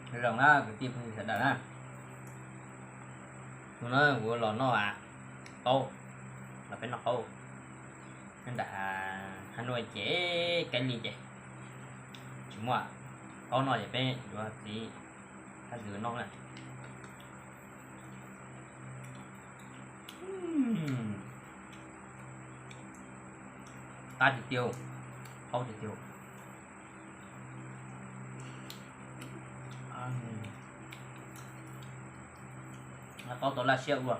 Zoo na kwv tij phooj ywg sawv daws na, hnub no kuv los noj qaub, los peb noj qaub. Nyob nram Has Nuaj ces Kaib Lis ces tsis muaj qaub noj ces peb yuav txiv Hab Ntxwg noj na. Qab tiag tiag, qaub tiag tiag. Qaub tau laj siab ua,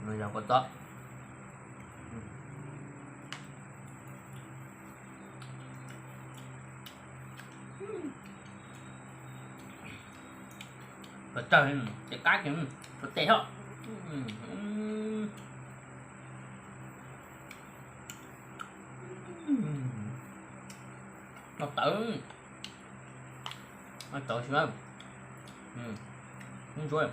nws yog kua txob. Kua txob ces qab kiag, kua tes hos. Noj tawv, noj tawv xwb na. Ntsuab,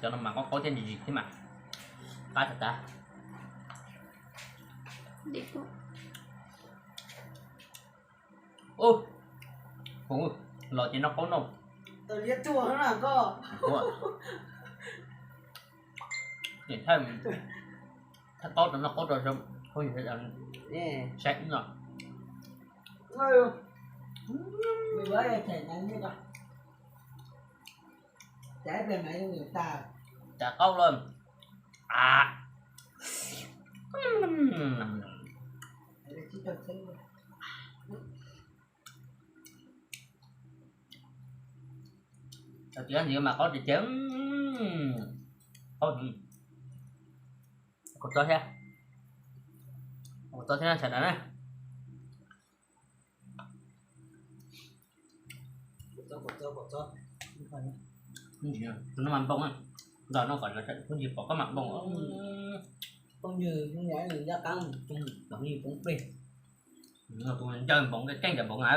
cov no mas qaub qaub thiab ntsim ntsim thiab mas qab tas tas. Ub, los ces noj qaub noj. Thaj qaub rau noj qaub rau saib no. Cas qaub lawm. Tias ntxim mas qaub tiag tiag. Qaub, kua txob thiab, kua txob thiab sawv daws na. Tus no mas npoo, nrog no kom phooj ywg pom koj mam npoo. Phooj ywg, phooj ywg ncaws npoo keej keej cov npoo na.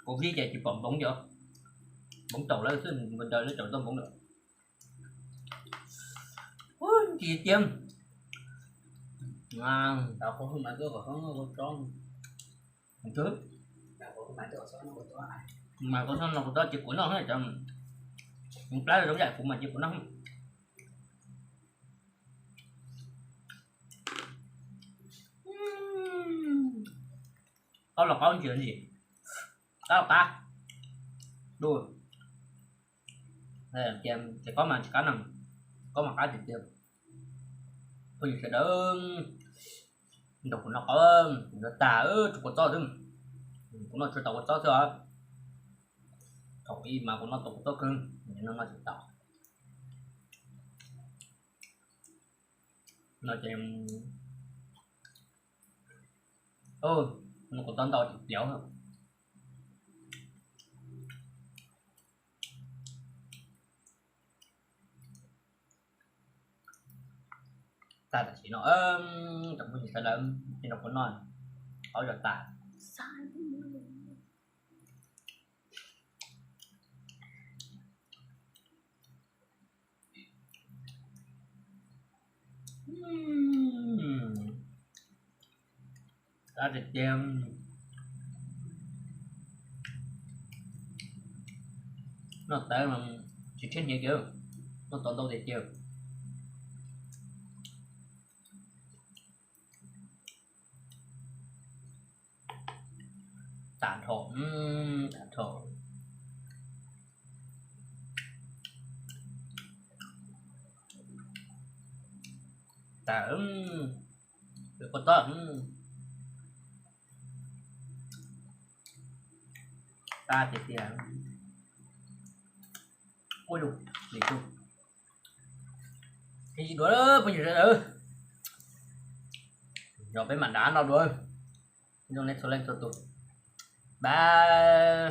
Covid ces tsis pom npoo cov, npoo caum lawv xwb, npoo caum lawv caum tau npoo lawm. Ntsim tiag. Mas kua txob no kua txob ces kuv noj, cov plab zoo yam kuv mas ces kuv noj. Qaub los qaub, ntsim los ntsim, qab los qab. Dub, ces qaub mas tsis qab no, qaub mas qab tiag tiag. Phooj ywg sawv daws, nrog kuv noj qaub, kuv yuav tag tsuas kua txob xwb. Kuv noj tsuas tau kua txob xwb os. Thaum ub mas kuv noj tau kua txob kawg, no noj tsis tau. No ces, noj kua txob ntau tsis pliav. Tag tam sim no, tsoom phooj ywg sawv daws, nrog kuv noj qaub yuav tag. Qab tiag tiag. Noj tawv tsis tshiab hniav kiag, noj tau ntau tiag tiag. Tag nrho, tag nrho. Tag, kua txob, qab tiag tiag. Ua li, li tug, li dua phooj ywg sawv daws, yog peb mam dav no dua. Zoo nej txhua leej txhua tus, bye.